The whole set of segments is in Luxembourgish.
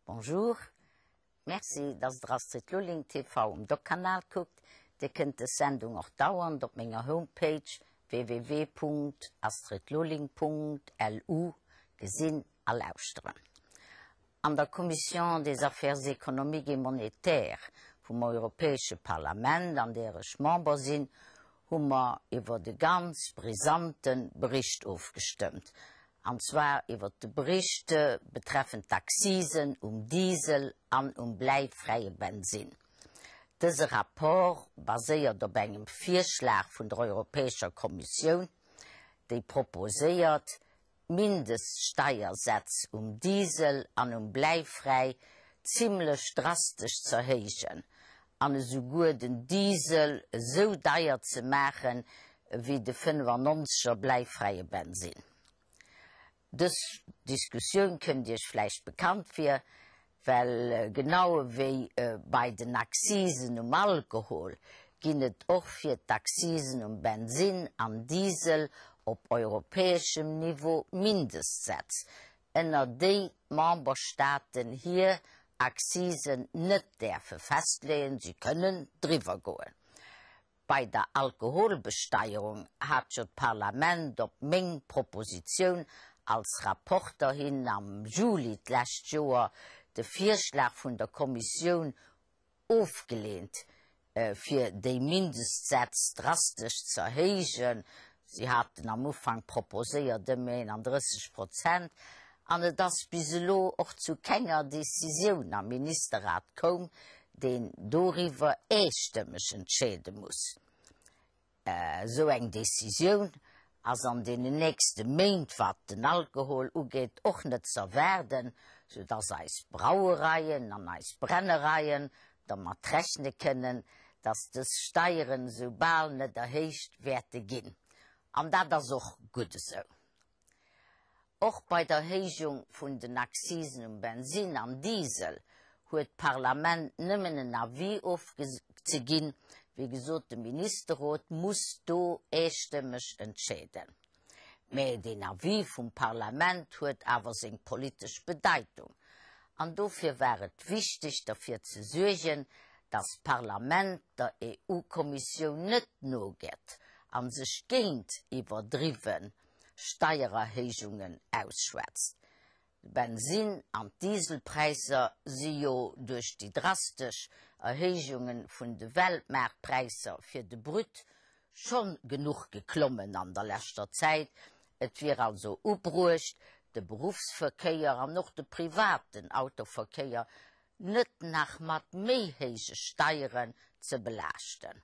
Bonjour, Merci dass der Astrid Lulling TV um Doc-Kanal kuckt. Dir kënnt des Sendung och dauernd op menger Homepage www.astridlulling.lu gesinn a lauschteren. An der Commission des Affaires économiques et monétaires vum Europäesche Parlament, an där ech Member sinn, hu mer iwwert e ganz brisante Bericht ofgestëmmt, an zwar iwwert de Bericht betreffend d'Accisen um Diesel an um bläifräie Bensinn. Dëse Rapport baséiert op engem Virschlag vun der Europäescher Kommissioun, déi proposéiert, d'Mindeststeiersätz um Diesel an um Bläifräi zimlech drastesch z'erhéijen an esouguer den Diesel esou deier ze maachen ewéi de 95er bläifräie Bensinn. Dës Diskussioun kënnt Iech vläicht bekannt vir, well genau ewéi bei den Accisen um Alkohol ginn et och fir d'Accisen um Bensinn an Diesel op europäeschem Niveau Mindestsätz, ënner déi d'Memberstaaten hir Accisen net däerfe festleeën, si kënnen driwwer goen. Bei der Alkoholbesteierung hat jo d'Parlament op meng Propositioun als Rapporter hin am Juli d'lescht Joer de Virschlag vun der Kommissioun ofgeleent, fir déi Mindestsätz drastesch z'erhéijen. Si haten am Ufank proposéiert ëm 31 Prozent, an et ass bis elo och zu kenger Decisioun am Ministerrat koum, deen doriwwer eestëmmeg entscheede muss. Esou eng Decisioun ass an deenen nächste Méint, wat den Alkohol ugeet, och net z'erwaarden, sou dass eis Brauereien an eis Brennereien dermat rechne kënnen, dass dës Steieren esou bal net erhéicht wäerte ginn. An dat ass och gutt esou. Och bei der Héijung vun den Accisen um Bensinn an Diesel huet d'Parlament nëmmen en Avis ofzeginn. Wéi gesot, de Ministerrot muss do eestëmmeg entscheeden. Mä deen Avis vum Parlament huet awer seng politesch Bedeitung. An dofir war et wichteg derfir ze suergen, datt d'Parlament der EU-Kommissioun net nogëtt a sech géint iwwerdriwwe Steiererhéijungen ausschwätzt. D'Bensin an d'Dieselpräisser si jo duerch déi drastesch Erhéijunge vun de Weltmaartpräisser fir de Brut schonn genuch geklommen an der leschter Zäit. Et wier also ubruecht, de Beruffsverkéier an och de privaten Autoverkéier net nach mat méi héije Steieren ze belaaschten.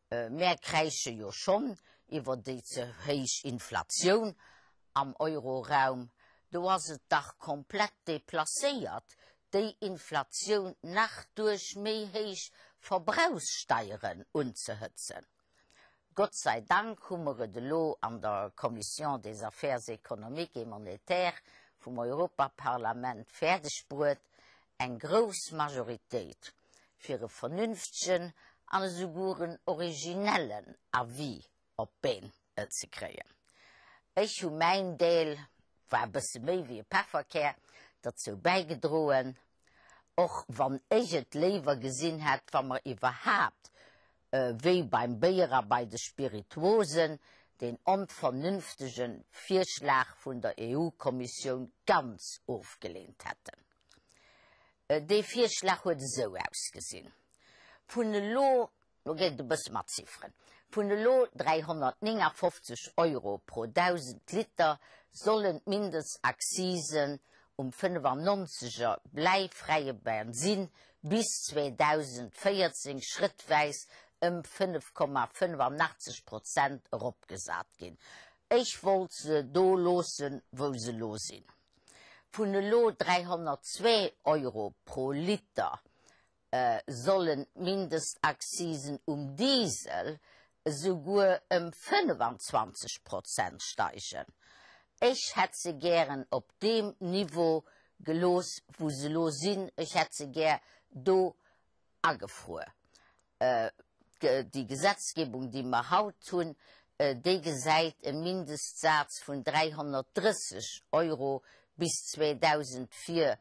Mär kräische jo schonn iwwer déi ze héich Inflatioun am Euroraum. Do ass et dach komplett deplacéiert, déi Inflatioun nach duerch méi héich Verbrauchssteieren unzehëtzen. Gott sei Dank hu mer et elo an der Commission des Affaires économiques et monétaires vum Europaparlament fäerdegbruet, eng grouss Majoritéit fir e vernünftegen an esouguer en originellen Avis op d'Been ze kréien. Ech hu mäin Deel, war e bësse méi wéi e Pefferkär, derzou bäigedroen, och wann ech et léiwer gesinn hätt, wa mer iwwerhaapt, wéi beim Béier a bei de Spirituosen, deen onvernünftege Virschlag vun der EU-Kommissioun ganz ofgeleent hätten. Dee Virschlag huet esou ausgesinn, Vun elo, lo geet et e bësse mat Zifferen, vun elo 359 Euro pro 1.000 Liter sollen d'Mindestaccisen um 95er bläifräie Bensinn bis 2014 schrëttwäis ëm 5,85 Prozent eropgesat ginn. Ech wollt se do loossen, wou se elo sinn. Vun elo 302 Euro pro Liter sollen d'Mindestaccisen um Diesel esouguer ëm 25 Prozent steigen. Ech hätt se gären op deem Niveau gelooss, wou se elo sinn. Ech hätt se gär do agefruer. Déi Gesetzgebung, déi mer haut hunn, déi gesäit e Mindestsaz vun 330 Euro bis 2000 vir.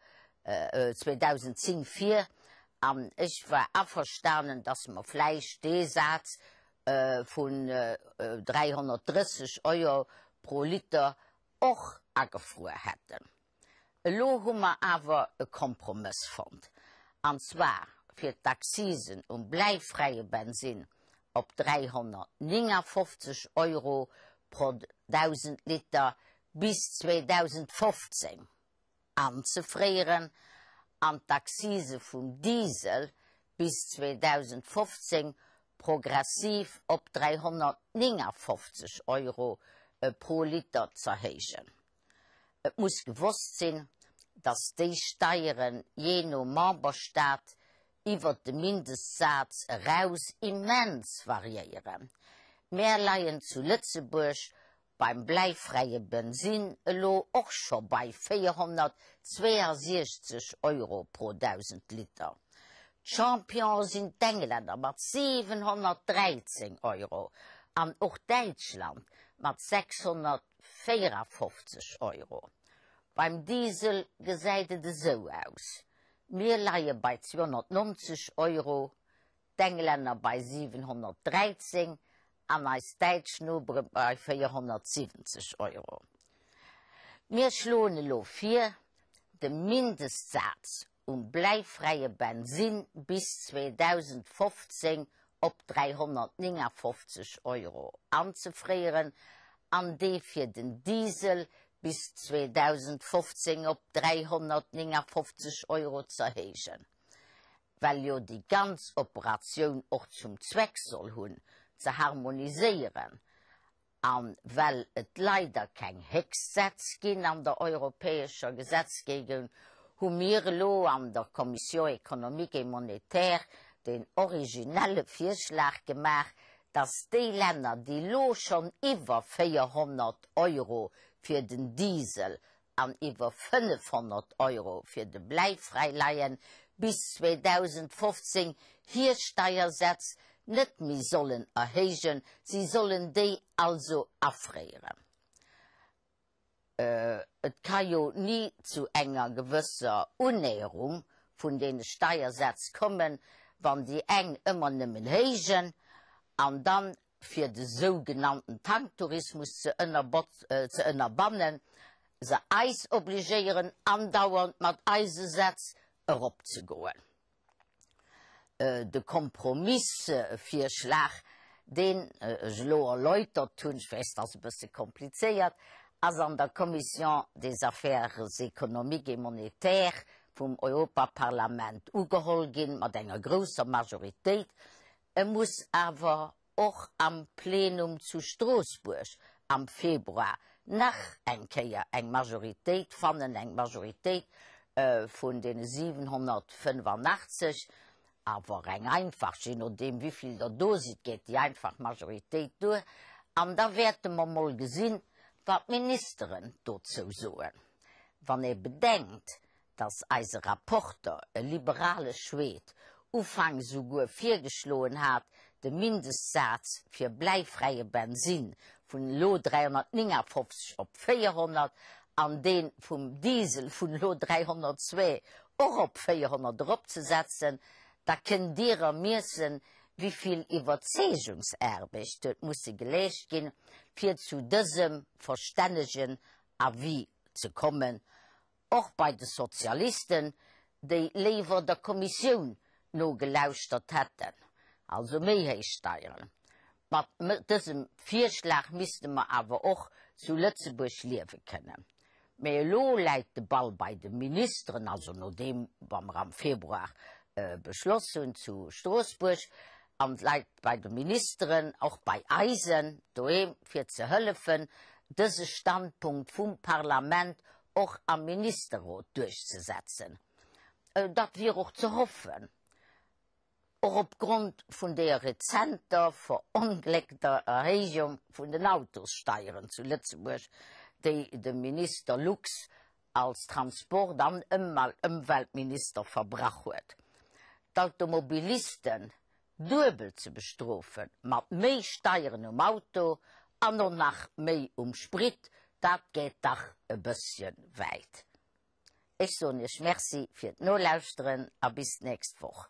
2010 vir an ech war averstanen, dass mer vläicht dee Saz vun 330 Euro pro Liter och agefruer hätten. Elo hu mer awer e Kompromëss fonnt, an zwar fir d'Accisen um bläifräie Bensinn op 359 Euro pro 1.000 Liter bis 2015 anzefréieren an d'Accise vum Diesel bis 2015 progressiv op 359 Euro pro Liter z'erhéijen. Et muss gewosst sinn, datt déi Steieren jee no Memberstaat iwwert de Mindestsaz eraus immens variéieren. Mär leien zu Lëtzebuerg beim bläifräie Bensinn elo och scho bei 462 Euro pro 1.000 Liter. D'Champione sinn d'Englänner mat 713 Euro an och Däitschland mat 600. 54 Euro. Beim Diesel gesäit et esou aus, Mir leie bei 290 Euro, d'Englänner bei 713 an eis däitsch Nopere bei 470 Euro. Mir schloen elo vir, de Mindestsaz um bläifräie Bensinn bis 2015 op 359 Euro anzefréieren an dee fir den Diesel bis 2015 op 359 Euro z'erhéijen. Well jo déi ganz Operatioun och zum Zweck soll hunn, ze harmoniséieren A well et leider keng Héchstsätz ginn an der europäescher Gesetzgebung, hu mir elo an der Commission économique et monétaire deen originelle Virschlag gemaach, dass déi Länner, déi elo schonn iwwer 400 Euro fir den Diesel an iwwer 500 Euro fir de Bläifräi leien, bis 2015 hir Steiersätz net méi sollen erhéijen, si sollen déi also afréieren. Et ka jo ni zu enger gewësser Unnäherung vun deene Steiersätz kommen, wann déi eng ëmmer nëmmen héijen an dann fir de sougenannten Tanktourismus ze ënnerbannen, se eis obligéieren andauernd mat eise Sätz eropzegoen. De Kompromissvirschlag, deen ech elo erläutert hunn, ech weess, et ass e bësse komplizéiert, ass an der Commission des Affaires économiques et monétaires vum Europaparlament ugeholl ginn, mat enger grousser Majoritéit. E muss awer och am Plenum zu Stroossbuerg am Februar nach eng Kéier eng Majoritéit fannen, eng Majoritéit vun deene 785, awer eng einfach, jee nodeem wéivill der do sidd, geet déi einfach Majoritéit duer. An da wäerte mer mol gesinn, wat d'Ministeren dozou soen. Wann ee bedenkt, dass eise Rapporter, e liberale Schwed, ufanks esouguer virgeschloen hat, de Mindestsaz fir bläifräie Bensinn vun elo 359 op 400 an dee vum Diesel vun elo 302 och op 400 eropzesetzen, da kënnt Dir ermiessen, wéi vill Iwwerzeegungsaarbecht huet musse geleescht ginn, fir zu dësem verstännegen Avis ze kommen. Och bei de Sozialisten, déi léiwer der Kommissioun nogelauschtert hätten, also méi héich Steieren. Mat dësem Virschlag misste mer awer och zu Lëtzebuerg liewe kënnen. Mee elo läit de Ball bei de Ministeren, also nodeem wa mer am Februar beschloss hunn zu Stroossbuerg, an läit bei de Ministeren, och bei eisen doheem, fir ze hëllefen, dëse Standpunkt vum Parlament och am Ministerrot duerchzesetzen. Dat wier och ze hoffen, och opgrond vun deeër rezenter verongléckter Erhéijung vun den Autossteieren zu Lëtzebuerg, déi de Minister Lux als Transport an Ëmweltminister verbrach huet. D'Automobilisten duebel ze bestrofen, mat méi Steieren um Auto an och nach méi um Sprit, dat geet dach e bësschen wäit. Ech soen Iech Merci fir d'Nolauschteren a bis d'nächst Woch.